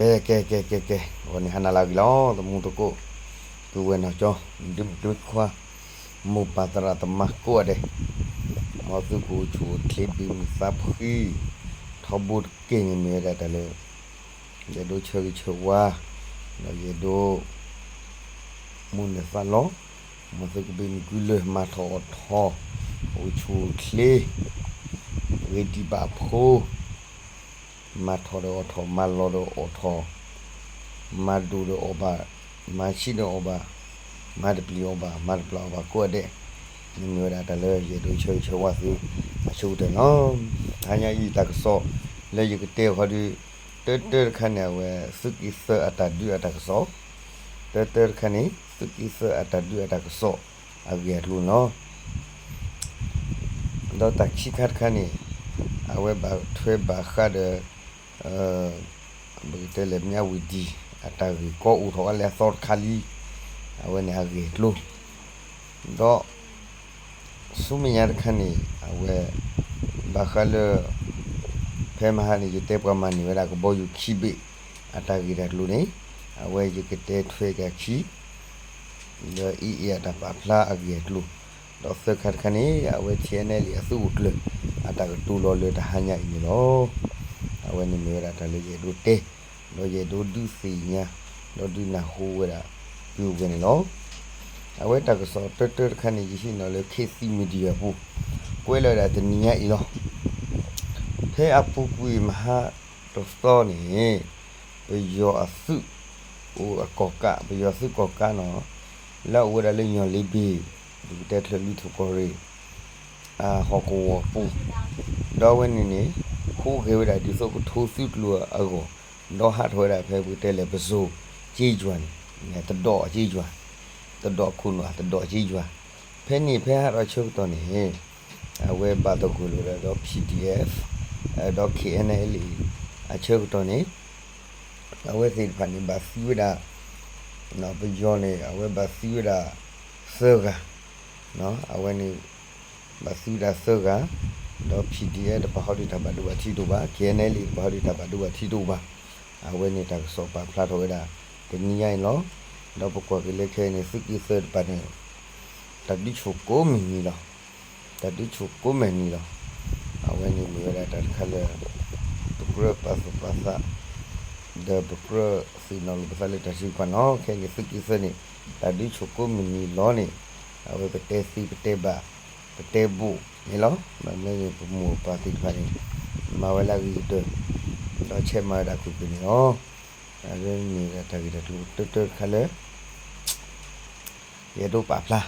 ကဲ ကဲ ကဲ ကဲ ကဲ, ဂီၤန့ၣ်ဟါနၤလၢအဂ့ၤလီၤ သမူသကိး, ပုၢ်ဝဲၢ်နီၢ်ကၠီ, ဒုးမုၣ်ဒုးခွါ, မိၢ်ပၢ်သရၣ်သမါကိးဂၤဒဲး, မ်သုကအိၣ်ဆူၣ်အိၣ်ချ့ ဘၣ်မုာ်သးဖှံ, ထီဘိတက့ၢ်န့ၣ်မ့ၢ်ဝဲဒၣ်တၢ်လၢ ယအဲၣ်ဒိးဆၢဂ့ၤဆၢဝါ, ဒီးယအဲၣ်ဒိး မိၢ်န့ၢ်သးလီ, မ်သုကဘၣ်မုာ်ကလၢာ် မၤထီၣ်အီၣ်ထီၣ်, အိၣ်ဆူၣ်အိၣ်ချ့, ဂ့ၤဒံးဘၣ်အဖိ, မၤထီၣ်ဒီးအီၣ်ထီၣ်, မၤလီၤဒီးအီၣ်ထီၣ်, မၤဒိၣ်ဒီးအီၣ်ဘၣ်, မၤဆံးဒီးအီၣ်ဘၣ်, မၤတပျံၤအီၣ်ဘၣ်, မၤတပျၢ်အီၣ်ဘၣ်ကိးဂၤဒဲး, န့ၣ်မ့ၢ်ဝဲဒၣ်တၢ်လၢယအဲၣ်ဒိးဆၢဂ့ၤဆၢဝါသု အဆိကတၢၢ်လီၤ. တဟါညါအံၤတၢ်ကစီၣ်လၢယကတဲဃီဒီး, တၢတၢတခါန့ၣ် အဝဲသုးက့သၢအတၢ်ဒုးအတၢ်ကစီၣ်, တၢတၢတခါန့ၣ် သုးက့သၢအတၢ်ဒုးအတၢ်ကစီၣ် အဂ့ၢ်အကျိၤန့ၣ်လီၤ. ဒီးတၢ်ခံခါတခါန့ၣ် အဝဲဘၣ်ထွဲဘၣ်ဃးဒီး ပကတဲလဲၣ် မၠၣ်ဝံၤဒံၣ် အတၢ်ဂ့ၢ်ကီအိၣ်ထီၣ်ဝဲလၢအသီတခါလံ, အဝဲန့ၣ်အဂ့ၢ်အကျိၤ, ဒီး ဆူမဲာ်ညါတခါန့ၣ် အဝဲ ဘၣ်ဃးလၢ ဖဲမဟါန့ၣ် ယတဲပှၤမၤန့ၢ်ဝဲဒၣ်ကဘီယူၤခံဘ့ၣ် အတၢ်ဂ့ၢ်တၢ်ကျိၤန့ၣ် အဝဲယကတဲထွဲက့ၤအခံ လၢအံၤအံၤအတၢ်ပာ်ဖျါအဂ့ၢ်အကျိၤ, ဒီးသၢခါတခါန့ၣ် အဝဲ ထံၣ်အဲၣ်အဲၣ်လ့ၣ် အသုးအိၣ်ကျၢၤ အတၢ်ကတိၤလီၤလၢတဟါညါအံၤန့ၣ်လီၤ. အဝဲန့ၣ်မ့ၢ်ဝဲဒၣ်တၢ်လၢယအဲၣ်ဒိးတဲ ဒီးယအဲၣ်ဒိးဒုးသ့ၣ်ညါ ဒီးဒုးနၢ်ဟူဝဲဒၣ် ပုၢ်ဝဲၢ်န့ၣ်လီၤ. အဝဲတၢ်ကစီၣ်တၢတၢတခါန့ၣ် ယဟံးန့ၢ်လၢ ခေတ်သစ် Media ပူၤ ကွဲးလီၤဝဲဒၣ်တနံၤညါအံၤလီၤ. ဖဲအပူၤကွံာ်မဟါတသီန့ၣ် ပယီၤအသုးအိၣ်အကီၢ်ကး, ပယီၤသုးကီၢ်ကးန့ၣ် လၢအအိၣ်ဝဲဒၣ်လၢညီၣ်လ့ဘ့ၣ် ပကတဲချၢၣ်လွံၢ်ထူၣ်ကီၢ်ရ့ၣ် အဟီၣ်ကဝီၤပူၤ, ဒီးအဝဲန့ၣ်န့ၣ် ဟူးဂဲၤဝဲဒၣ်ဒ်သိးကထိသုးကျိၤအဂီၢ်, ဒီးဟးထီၣ်ဝဲဒၣ်ဖဲပကတဲလဲၣ် ပစိၤ ကျေးရွာ န့ၣ် တဒီးအ ကျေးရွာ, တဒီးခိၣ်နူာ် တဒီး ကျေးရွာ, ဖဲန့ၣ်ဖဲဟးထီၣ်ဆၢကတီၢ်န့ၣ် အဝဲဘၣ်သဂၢၢ်လိာ်ဒီး PDF ဒီး KNLA အဆၢကတီၢ်န့ၣ် အဝဲသ့ၣ်တဖၣ်န့ၣ် ဘၣ်သံဝဲဒၣ် ပယီၤန့ၣ် အဝဲဘၣ်သံဝဲဒၣ် သၢဂၤ, အဝဲန့ၣ် ဘၣ်သံဝဲဒၣ်သၢဂၤ, ဒီး PDF တပာ်ဟီဒံးတၢ်ဘၣ်ဒိဘၣ်ထံးတအိၣ်ဘၣ်, KNLA တပာ်ဟီဒံးတၢ်ဘၣ်ဒိဘၣ်ထံးတအိၣ်ဘၣ်. အဝဲန့ၣ်တၢ်ကစီၣ်ပာ်ဖျါထီၣ်ဝဲဒၣ် တနံၤညါအံၤလီၤ. ဒီးပကွၢ်က့ၤလၢခဲအံၤန့ၣ် သုးက့သၢတဖၣ်န့ၣ် တၢ်ဒုးဆူၣ်ကိးမုၢ်နံၤလီၤ. တၢ်ဒုးဆူၣ်ကိးမုၢ်နံၤလီၤ. အဝဲန့ၣ်မ့ၢ်ဝဲဒၣ်တၢ်တခါလၢ ပကြၢးပာ်သူၣ်ပာ်သး ဒီးပကြၢးသ့ၣ်နီၣ်လိာ်ပသးလၢတၢ်ထုကဖၣ်န့ၣ်လီၤ. ခဲအံၤန့ၣ် သုးက့သၢန့ၣ် တၢ်ဒုးဆူၣ်ကိးမုၢ်နံၤလီၤန့ၣ် အဝဲပတဲသ့ပတဲဘၣ် ပတဲဘိၣ်န့ၣ်လီၤ. မ့မ့ၢ်ပမိၢ်ပၢ်သ့ၣ်တဖၣ်န့ၣ် မၤဝဲလၢအဂ့ၤကတၢၢ် ဒီးဆဲးမၤဝဲဒၣ်ကွ့ၢ်ကွ့ၢ်န့ၣ်လီၤ. အဝဲမ့ၢ်ဝဲဒၣ်တၢ်ဂ့ၢ်တၢ်ကျိၤတၢတၢတခါလၢ ယအဲၣ်ဒိးပာ်ဖျါ,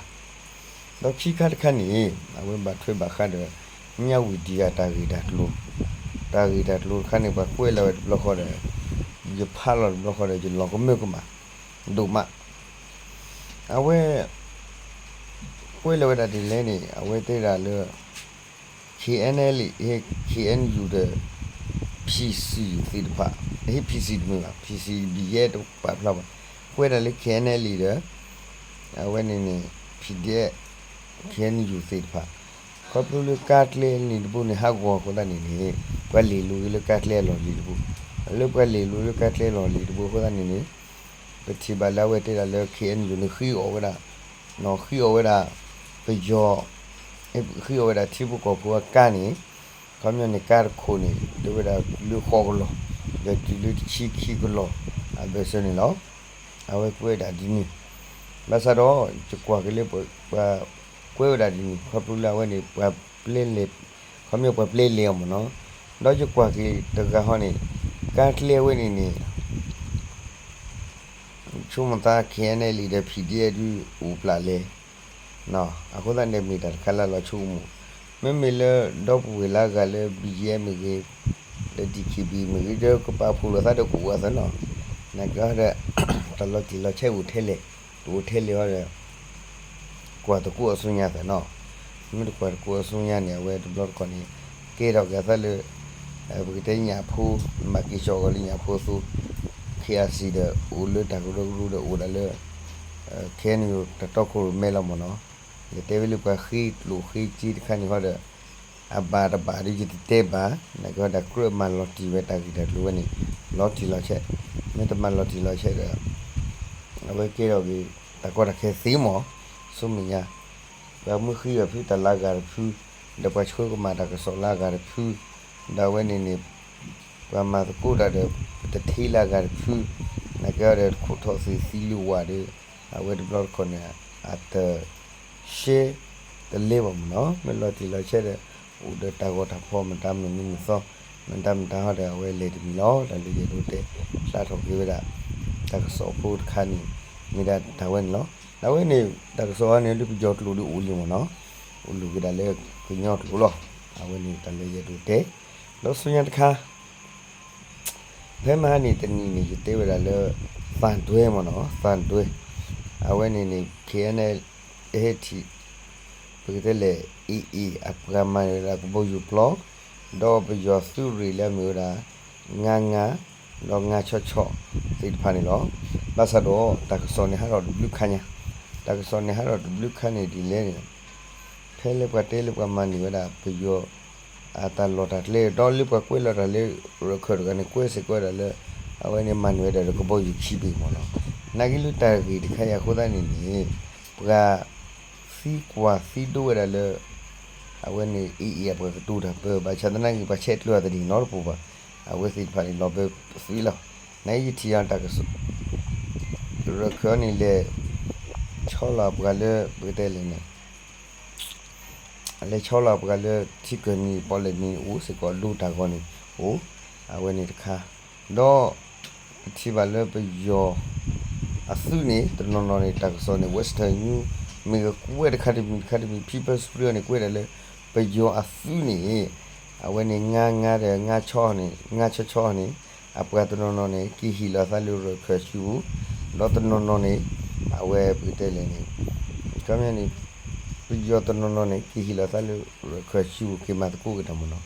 ဒီးခံခါတခါန့ၣ် အဝဲဘၣ်ထွဲဘၣ်ဃးဒီး မၠၣ်ဝံၤဒံၣ်အတၢ်ဂ့ၢ်တၢ်ကျိၤ, တၢ်ဂ့ၢ်တၢ်ကျိၤတခါန့ၣ် ပှၤကွဲးလီၤဝဲတဘျီဃီဒီး ယဖးလီၤတဘျီဃီဒီး ယလီၤကမၢကမၣ် ဒိၣ်မး, အဝဲ ကွဲးလီၤဝဲဒၣ်ဒ်လဲၣ်န့ၣ် အဝဲတဲဒၣ်လၢ KNLA, KNU ဒီး PC သ့ၣ်တဖၣ်, ဟ့ၣ် PC တမ့ၢ်ဘၣ်, PC ဘံယဲတပာ်ဖျါဘၣ်, ကွဲးဒၣ်လၢ KNLA ဒီး အဝဲန့ၣ်န့ၣ် PDF, KNU သ့ၣ်တဖၣ်, ခီဖျိလၢကါကျဲန့ၣ်တဘိန့ၣ် ဟးဂီၤအဃိသတးန့ၣ်န့ၣ် ပှၤလဲၤလိာ်က့ၤလၢကါကျဲအလီၢ်လံၤတဘိ, လၢပှၤလဲၤလိာ်လၢကါကျဲအလီၢ်လံၤတဘိအဃိသတးန့ၣ်န့ၣ် ပထံၣ်ဘၣ်လၢအဝဲတဲဒၣ်လၢ KNU န့ၣ် ဃ့အီၣ်ဝဲဒၣ်, ဃ့အီၣ်ဝဲဒၣ် ပယီၤ, ဃ့အီၣ်ဝဲဒၣ်ထံဖိကီၢ်ဖိအကါန့ၣ်, ခီပညီန့ၣ် ကါတခိၣ်န့ၣ် တဲဝဲဒၣ်တုၤလၢဃိးကလီၢ်, ဒီးတုၤလၢတဆံခံကလီၢ် အဘၢၣ်စၢၤန့ၣ်လီၤ. အဝဲကွဲးဒၣ်ဒ်န့ၣ်, ဘၣ်ဆၣ်ဒီး ယကွၢ်က့ၤလၢပှၤကွဲးဝဲဒၣ်ဒ်န့ၣ် ခီဖျိလၢအဝဲန့ၣ် ပှၤပျဲလဲၤ, ခီပညီပှၤပျဲလဲၤအီၤမ့ၢ်နီၤ, ဒီးယကွၢ်က့ၤတဂၤဟီန့ၣ် ကါကျဲဝဲန့ၣ်န့ၣ် ဆိကမိၣ်သး KNLA ဒီး PDF ဒုးအိၣ်ပျၢ်လဲၣ်, အဃိသတးန့ၣ်မ့ၢ်တၢ်တခါလၢလီၤဆိကမိၣ်, မ့မ့ၢ်လၢဒီပုၢ်ဝဲၢ်လၢအဂၤလၢ ဘံယဲမ့ၢ်ဂ့ၤ, လၢ DKB မ့ၢ်ဂ့ၤ ဒီးကပာ်ဖှိၣ်လိာ်သးဒီးကအိၣ်အသးနီၤ, နာ်က့ဒီး တၢ်လီၤတံၢ်လီၤဆဲးအိၣ်ထဲလဲၣ်, တအိၣ်ထဲလဲၣ်ဟီဒီး ကွၢ်သကိးအဆူညါသ့ၣ်နီၤ, မ့ၢ်တကွၢ်သကိးအဆူညါန့ၣ် အဝဲတဘျီတခီၣ်န့ၣ် ကဲထီၣ်က့ၤအသးလၢ ပကတဲညၣ်ဖိ, မၤက့ၤကၠီၣ်အဂီၢ်လၢညၣ်ဖိအသိး, KRC ဒီးအိၣ်လၢတၢ်ကရၢကရိဒီးအိၣ်ဒၣ်လၢ KNU တၢ်တီခိၣ်ရိၣ်မဲလီၤမ့ၢ်နီၤ, ယတဲဝဲလၢပှၤဃ့ကျိၣ်ဃ့စ့တခါန့ၣ်ဟီဒီး အဘၣ်တဘၣ်ဒီးယတတဲဘၣ်, နာ်က့ဒီးကြၢးမၤလီၤတံၢ်ဝဲတၢ်ဂ့ၢ်တၢ်ကျိၤဝဲန့ၣ် လီၤတံၢ်လီၤဆဲး, မ့ၢ်တမၤလီၤတံၢ်လီၤဆဲးဒီး အဝဲကဲထီၣ်က့ၤ တၢ်ကီတၢ်ခဲသ့မး, ဆူမဲာ်ညါ ပှၤမုၢ်ဃံအီၤဖုတၢ်လၢအဂၤတဖု, ဒီးပှၤဆှၢကမၣ်တၢ်ကစီၣ်လၢအဂၤတဖု, ဒီးအဝဲန့ၣ်န့ၣ် ပှၤမၤသကိးတၢ်ဒီး ပတထ့လၢအဂၤတဖု, နာ်က့အီၤဒီးခိးထီၣ်သ့ၣ်သံလုၢ်ဝးဒီး အဝဲတဘျီတခီၣ်န့ၣ် အတ ရှဲတလဲဘၣ်မ့ၢ်နီၤ, မ့ၢ်လီၤတံၢ်လီၤဆဲးဒီး အိၣ်ဒီးတၢ်ဂီၤတၢ်ဖီၣ်မတၤမနုၤမံၤမသီ, မတၤမတၤဟီဒီး အဝဲလဲၤတမံၤလီၤ. တၢ်လၢယအဲၣ်ဒိးတဲဖျါထီၣ်က့ၤဝဲဒၣ် တၢ်ကစီၣ်ဖိတခါန့ၣ် မ့ၢ်ဒၣ်တၢ်ဝဲန့ၣ်လီၤ. တၢ်ဝဲန့ၣ် တၢ်ကစီၣ်အံၤန့ၣ် လၢပယီၤကျိာ်ဒီးအိၣ်လံမ့ၢ်နီၤ, အိၣ်လိာ်က့ၤဒၣ်လၢကညီကျိာ်လီၤ. အဝဲန့ၣ်တၢ်လၢယအဲၣ်ဒိးတဲ ဒီးဆူညါတခါ ဖဲမဟါန့ၣ်တနံၤန့ၣ် ယတဲဝဲဒၣ်လၢ သံတွဲမ့ၢ်နီၤ, သံတွဲ အဝဲန့ၣ်န့ၣ် ခဲအံၤန့ၣ် ဟဲထံၣ် ပကတဲလဲၣ် အ့ၣ်အ့ၣ် အပှၤမၤန့ၢ်ဝဲဒၣ်ကဘီယူၤပျီ, ဒီးပယီၤသုးရ့ၣ်လၢအမ့ၢ်ဝဲဒၣ် ငါးငါး ဒီးငါးခြောက်ခြောက် သ့ၣ်တဖၣ်န့ၣ်လီၤ. ဘၣ်ဆၣ်ဒီး တၢ်ကစီၣ်န့ၣ်ဟးထီၣ်တဘျုးခါညါ, တၢ်ကစီၣ်န့ၣ်ဟးထီၣ်တဘျုးခါန့ၣ်ဒ်လဲၣ်န့ၣ် ဖဲလၢပှၤတဲလၢပှၤမၤန့ၢ်ဝဲဒၣ်ပယီၤ အတၢ်လီၢ်တၢ်ကျဲ ဒီးလၢပှၤကွဲးလီၤတၢ်လၢ ရၢၢ်ခၢၣ်တဂၤန့ၣ် ကွဲးစ့ၢ်ကီးဝဲဒၣ်လၢ အဝဲန့ၣ်မၤန့ၢ်ဝဲဒၣ်ဒီးကဘီယူၤခံဘ့ၣ်မ့ၢ်နီၤ. နာ်က့လၢတၢ်ဂ့ၢ်တခါအံၤအဃိသတးန့ၣ်န့ၣ် ပှၤသံကွၢ်သံဒိးဝဲဒၣ်လၢ အဝဲန့ၣ် အ့ၣ်အ့ၣ် အပှၤကတိၤတၢ်ပၢ ဘၣ်ဆၣ်သနာ်က့ ပှၤဆဲးကျိးအီၤတနံၤနီတပူၤဘၣ်. အဝဲသ့ၣ်တဖၣ်န့ၣ် လီၤဘၢသံလီၤ. နာ်က့ယထံၣ်အီၤတၢ်ကစီၣ် ရၢၢ်ခၢၣ်န့ၣ်လဲၤ ဆီလီၤပှၤလၢ ပကတဲလဲၣ်န့ၣ် လဲၤဆီလီၤပှၤလၢ ထံကၢၢ်နံၤပီၣ်လဲၣ်နံၤအိၣ်စ့ၢ်ကီး ဒိတၢ်ဂီၤန့ၣ်အိၣ် အဝဲန့ၣ်တခါ, ဒီး ပထံၣ်ဘၣ်လၢပယီၤ အသုးန့ၣ် တနီၤနီၤန့ၣ် တၢ်ကစီၣ်န့ၣ် Western News မ့ၢ်ဂ့ၤကွဲးတခါတမံၤတခါတမံၤ People's Spring န့ၣ် ကွဲးဒၣ်လၢ ပယီၤအသုးန့ၣ် အဝဲန့ၣ် ငါးငါး ဒီး ငါးခြောက်ခြောက်န့ၣ် အပှၤတနီၤနီၤန့ၣ် က့ၤဟ့ၣ်လီၤသးလၢရၢၢ်ခၢၣ်စုပူၤ, ဒီးတနီၤနီၤန့ၣ် အဝဲပကတဲလဲၣ်န့ၣ် ခီပညီန့ၣ် ပယီၤတနီၤနီၤန့ၣ် က့ၤဟ့ၣ်လီၤသးလၢရၢၢ်ခၢၣ်စုပူၤ က့ၤမၤသကိးက့ၤတၢ်မ့ၢ်နီၤ.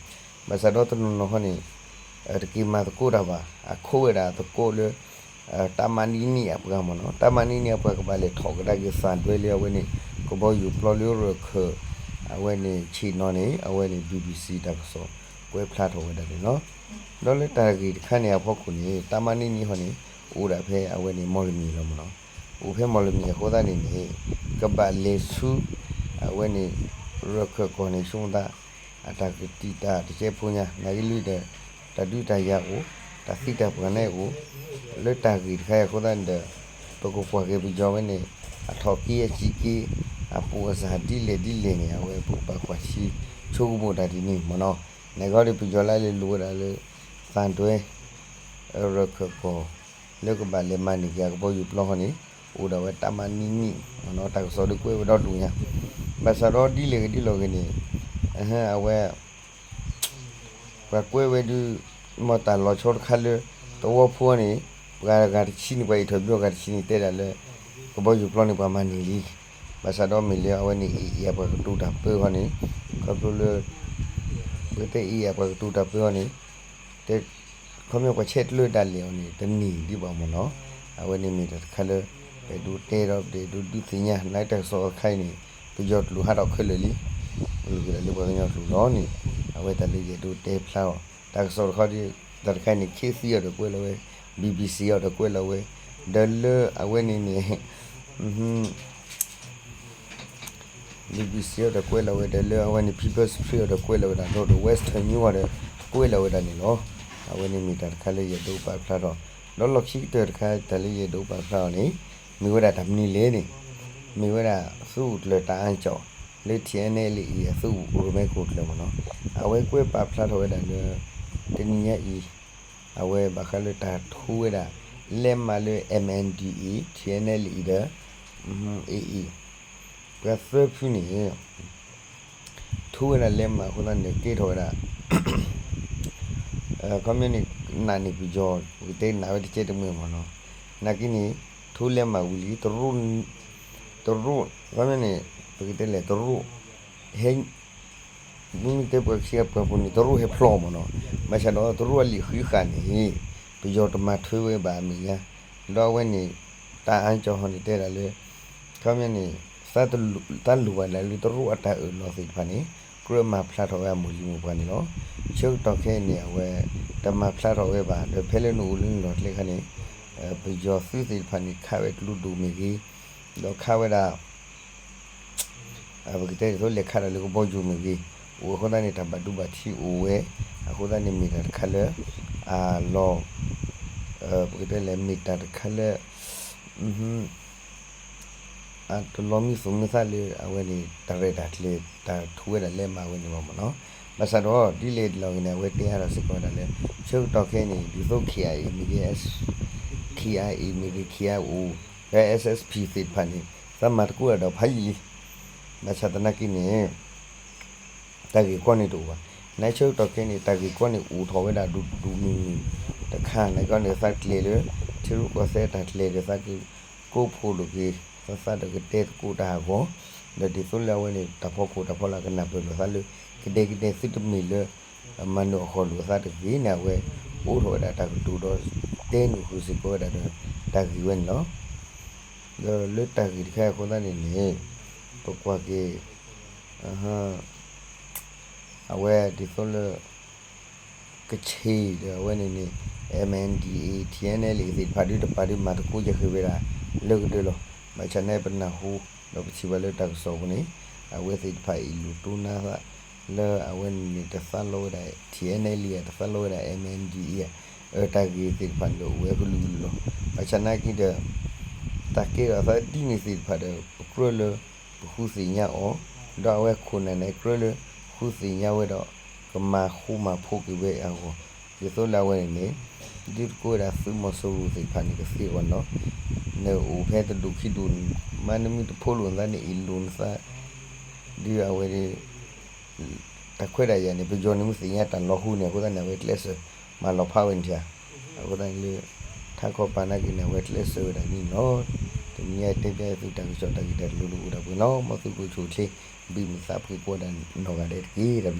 ဘၣ်ဆၣ်ဒီးတနီၤနီၤဃီန့ၣ် တက့ၤမၤသကိးတၢ်ဘၣ်, အခိးဝဲဒၣ်သကိးလၢ တၢ်မၤနံၣ်နံၣ်အပှၤမ့ၢ်နီၤ, တၢ်မၤနံၣ်နံၣ်အပှၤကဘၣ်လဲၤထီၣ်ကဒါက့ၤ သံတွဲလၢအဝဲန့ၣ် ကဘီယူၤပျီလၢရၢၢ်ခၢၣ် အဝဲန့ၣ်ဆ့ၣ်နီၤန့ၣ် အဝဲန့ၣ် BBC တၢ်ကစီၣ်ကွဲးဖျါထီၣ်ဝဲဒၣ်န့ၣ်လီၤ. ဒီးလၢတၢ်ဂ့ၢ်တခါန့ၣ်အဖီခိၣ်န့ၣ် တၢ်မၤနံၣ်နံၣ်ဃီန့ၣ် အိၣ်ဒၣ်ဖဲအဝဲန့ၣ် မီၣ်လမံၤလီၤမ့ၢ်နီၤ, အိၣ်ဖဲမီၣ်လမံၤအဃိသတးန့ၣ်န့ၣ် ကဘၣ်လဲၤဆူ အဝဲန့ၣ် ရၢၢ်ခၢၣ်ကီၢ်န့ၣ် ဆိကမိၣ်သး အတၢ်ကတံာ်တာ်တကဲဖိညါ နာ်က့လံဒီး တၢ်ဒုးတၢ်ယၤအိၣ်, တၢ်သံတၢ်ပှၢ်န့ၣ်အိၣ်, လၢတၢ်ဂ့ၢ်တခါအံၤအဃိသတးန့ၣ်ဒီး ပကကွၢ်က့ၤပယီၤဝဲန့ၣ် အထီၣ်က့အစံးက့ အပူၤအစၢ်ဒ်လဲၣ်ဒ်လဲၣ်န့ၣ် အဝဲပကဘၣ်ကွၢ်ဆံဆိကမိၣ်တၢ်ဒ်န့ၣ်မ့ၢ်နီၤ. နဂီၢ်ဒီးပယီၤလၢအလဲၤလိာ်ဝဲဒၣ်လၢ သံတွဲ ရၢၢ်ခၢၣ်ကီၢ် လၢကဘၣ်လဲၤမၤန့ၢ်က့ၤအကဘီယူၤပျီဃီန့ၣ် အိၣ်ဒၣ်ဝဲတၢ်မၤနံၣ်နံၣ်မ့ၢ်နီၤ, တၢ်ကစီၣ်ဒုးကွဲးဝဲဒီဒူၣ်ညါ. ဘၣ်ဆၣ်ဒီးဒ်လဲၣ်ဂ့ၤဒ်လဲၣ်ဂ့ၤန့ၣ် အဝဲ ပှၤကွဲးဝဲဒုး မ့ၢ်တၢ်လီၤဆီတခါလၢ သဝီဖိန့ၣ် ပှၤဂၤတဆံန့ၣ် ပှၤအံးထီၣ်ဘျီဂၤတဆံန့ၣ် တဲဒၣ်လၢ ကဘီယူၤပျီန့ၣ် ပှၤမၤန့ၢ်လံ. ဘၣ်ဆၣ်ဒီးမ့ၢ်လၢအဝဲန့ၣ် အ့ၣ်အ့ၣ် အပှၤကတိၤတၢ်ပၢဃီန့ၣ် ခီဖျိလၢ ပကတဲအ့ၣ်အ့ၣ် အပှၤကတိၤတၢ်ပၢဃီန့ၣ် တဲ ခီပညီပှၤဆဲးကျိးဒၣ်လဲာ်အီၤန့ၣ် တန့ၢ်ဒံးဘၣ်မ့ၢ်နီၤ. အဝဲန့ၣ်မ့ၢ်တၢ်တခါလၢ ပအဲၣ်ဒိးတဲဒီးပအဲၣ်ဒိးဒုးသ့ၣ်ညါ နာ်တၢ်ကစီၣ်တခါအံၤန့ၣ် ပယီၤကျိာ်ဟးထီၣ်ခဲလၢာ်လံ. လိၣ်က့ၤဒၣ်လၢပှၤကညီကျိာ်လီၤန့ၣ် အဝဲတၢ်လၢယအဲၣ်ဒိးတဲဖျါအီၤ တၢ်ကစီၣ်တခါ တၢ်တခါအံၤန့ၣ် ခ့သံအီၤဒီးကွဲးလီၤဝဲ BBC အီၤဒီးကွဲးလီၤဝဲ ဒီးလၢအဝဲန့ၣ်န့ၣ် BBC အီၤဒီးကွဲးလီၤဝဲဒီးလၢအဝဲန့ၣ် People's Spring အီၤဒီးကွဲးလီၤဝဲဒၣ်ဒီး Western News အီၤဒီးကွဲးလီၤဝဲဒၣ်န့ၣ်လီၤ. အဝဲန့ၣ်မ့ၢ်တၢ်တခါလၢယအဲၣ်ဒိးပာ်ဖျါထီၣ် ဒီးလီၢ်ခံကတၢၢ်တခါတၢ်လၢယအဲၣ်ဒိးပာ်ဖျါအီၤန့ၣ် မ့ၢ်ဝဲဒၣ်တၢ်မနုၤလဲၣ်န့ၣ် မ့ၢ်ဝဲဒၣ်သုးခိၣ်ကျၢၢ်တၢ်အါကၠီၣ် လၢ TNLA အသုးရိၣ်မဲခိၣ်ကျၢၢ်မ့ၢ်နီၤ အဝဲကွဲးပာ်ဖျါထီၣ်ဝဲဒၣ်လၢ တနံၤညါအံၤ အဝဲဘၣ်ဃးလၢတၢ်ထူဝဲဒၣ် လဲမးလၢ MNDAA TNLA ဒီး AA ပှၤသၢဖုန့ၣ် ထူဝဲဒၣ်လဲမးအဃိသတးန့ၣ် ကဲထီၣ်ဝဲဒၣ် ခီပညီန့ၣ် နာ်န့ၢ်ပယီၤ ပကတဲနာ်ဝဲတကဲတမှဲၤမ့ၢ်နီၤ နာ်က့န့ၣ် ထူလဲမးဝံၤလံ တရူး တရူး ခီပညီန့ၣ် ပကတဲလဲၣ် တရူး ဟဲ မ့မ့ၢ်တဲပှၤခံဂၤပှၤပူၤန့ၣ် တရူးဟဲဖျီမ့ၢ်နီၤ ဘၣ်ဆၣ်ဒီးတရူးအလံာ်ဃံးဃာ်န့ၣ် ပယီၤတမၤထွဲဝဲဘၣ်အမဲာ်ညါ ဒီးအဝဲန့ၣ် တၢ်အါကၠီၣ်ဟီန့ၣ်တဲဒၣ်လၢ ခီပညီန့ၣ် သးလိၣ်ဘၣ်ဒၣ်လၢတရူးအတၢ်အၢၣ်လီၤသ့ၣ်တဖၣ်န့ၣ် ကြၢးမၤဖျါထီၣ်ဝဲအမိၢ်လံၤမိၢ်ပှၢ်န့ၣ်လီၤ. ဆၢကတီၢ်ခဲအံၤန့ၣ် အဝဲ တမၤဖျါထီၣ်ဝဲဘၣ် ဒီးဖဲလၢနအိၣ်လၢနလီၢ်ကျဲခါန့ၣ် ပယီၤသုးသ့ၣ်တဖၣ်န့ၣ် ခးဝဲကျိဒိၣ်မ့ၢ်ဂ့ၤ, ဒီးခးဝဲဒၣ် ပကတဲဒ်သိးလဲၤခးဒီးလၢကဘီယူၤမ့ၢ်ဂ့ၤ, အိၣ်အဃိသတးန့ၣ် တၢ်ဘၣ်ဒိဘၣ်ထံးအိၣ်ဝဲ, အဃိသတးန့ၣ် မ့ၢ်တၢ်တခါလၢ အလီၤ ပကတဲလဲၣ် မ့ၢ်တၢ်တခါလၢ အတလီၤမံသူၣ်မံသးလၢအဝဲန့ၣ် တၢ်ရဲၣ်တၢ်ကျဲၤ တၢ်ထူဝဲဒၣ်လၢမၤဝဲန့ၣ်ဘၣ်မ့ၢ်နီၤ. ဘၣ်ဆၣ်ဒီး ဒ်လဲၣ်ဒ်လဲၣ်ဂ့ၤန့ၣ် အဝဲတဲအါထီၣ်စ့ၢ်ကီးဝဲဒၣ်လၢ ဆၢကတီၢ်ခဲအံၤန့ၣ် ဒ်သိး ခ့ၣ်အါအံၤ မ့ၢ်ဂ့ၤ ခ့ၣ်အါအံၤ မ့ၢ်ဂ့ၤ ခ့ၣ်အါအိၣ် လၢ SSPP သ့ၣ်တဖၣ်န့ၣ် သးမၤသကိးတၢ်ဒီးဖးယံာ်လံ. ဘၣ်ဆၣ်သနာ်က့န့ၣ် တၢ်ဂ့ၢ်ကီန့ၣ်တအိၣ်ဘၣ်. နဆၢကတီၢ်ခဲအံၤန့ၣ် တၢ်ဂ့ၢ်ကီန့ၣ်အိၣ်ထီၣ်ဝဲဒၣ်ဒူၣ်ဒူၣ်မုၢ်မုၢ်တခါ, နကီန့ၣ် သးကျဲၤလၢ ထံရူၢ်ကီၢ်သဲးတၢ်ကျဲၤဒီး သးကကိးဖှိၣ်လိာ်က့ၤ သးသးဒီးကတဲသကိးတၢ်အဂီၢ်, ဒီးဒ်သိးလၢအဝဲန့ၣ် တၢ်ဖီခိၣ်တၢ်ဖီလာ်ကနၢ်ပၢၢ်လိာ်သးလၢ ကဒဲကဒဲသုတမ့ၢ်လၢ မၤနၢၤအီၣ်ဃီၣ်လိာ်သးတဂ့ၤန့ၣ် အဝဲအိးထီၣ်ဝဲဒၣ်တၢ်ကတိၤဒီး တဲနုာ်ဃုာ်စ့ၢ်ကီးဝဲဒၣ်ဒီး တၢ်ဂ့ၢ်ဝဲန့ၣ်လီၤ. ဒီးလၢတၢ်ဂ့ၢ်တခါအံၤအဃိသတးန့ၣ်န့ၣ် ပကွၢ်က့ၤ အဝဲဒ်သိးလၢ ကချ့ၣ်ဒီးအဝဲန့ၣ်န့ၣ် MNDAA TNLA သ့ၣ်တဖၣ်ဒုးတပၤဒုးမၤသကိးယဲၢ်ဃ့ဝဲဒၣ်လၢကဒၢလီၤ. ဘၣ်ဆၣ်န့ၣ် ပနၢ်ဟူ ဒီးပထံၣ်ဘၣ်လၢတၢ်ကစီၣ်ပူၤန့ၣ် အဝဲသ့ၣ်တဖၣ်အံၤလူၤတိၢ်နါသး လၢအဝဲန့ၣ်န့ၣ် တသးလီဝဲဒၣ် TNLA တသးလီဝဲဒၣ် MNDAA တၢ်ဂ့ၢ်သ့ၣ်တဖၣ်န့ၣ်အိၣ်ဝဲကလုာ်ကလုာ်လီၤ. ဘၣ်ဆၣ်နာ်က့ဒီး တၢ်ကဲထီၣ်သးဒ်န့ၣ်သ့ၣ်တဖၣ်ဒီး ပကြၢးလၢ ပဃုသ့ၣ်ညါအီၤ, ဒီးအဝဲခိၣ်နၢ်န့ၣ် ကြၢးလၢ ဃုသ့ၣ်ညါဝဲဒီး ကမၤဃူမၤဖိးက့ၤဝဲအဂီၢ်, ဒ်သိးလၢအဝဲန့ၣ်န့ၣ် ဒုးသကိးဝဲဒၣ်သုးမီၤစိရိၤသ့ၣ်တဖၣ်န့ၣ် ကသ့အဂီၢ်န့ၣ်လီၤ. နအိၣ်ဖဲတဒူၣ်ခံဒူၣ် မ့ၢ်နမ့ၢ်တဖိးလိာ်နသးန့ၣ် အ့ၣ်လိာ်နသး ဒုးအဝဲ တၢ်ခွဲးတၢ်ယာ်န့ၣ် ပယီၤန့ၣ်မ့ၢ်သ့ၣ်ညါတၢ်လီၤဃိန့ၣ် အဃိသတးန့ၣ် အဝဲကျဲးစၢးမၤလီၤဖးဝဲန့ၣ်ဧါ. အဃိသတးန့ၣ်လၢ ထါခီပၤနာ်က့န့ၣ် အဝဲကျဲးစၢးဝဲဒၣ်န့ၣ်လီၤ. တနံၤအံၤတဲပျဲသုတၢ်ကစီၣ်တၢ်ဂ့ၢ်တၢ်ကျိၤဒ်အိၣ်ဒၣ်ပှဲၤလီၤ. မ်သုကအိၣ်ဆူၣ်အိၣ်ချ့ ဘံၣ်မုာ်သးဖှံကိးဂၤဒဲးနီၢ်ဂၤဒဲးတက့ၢ်.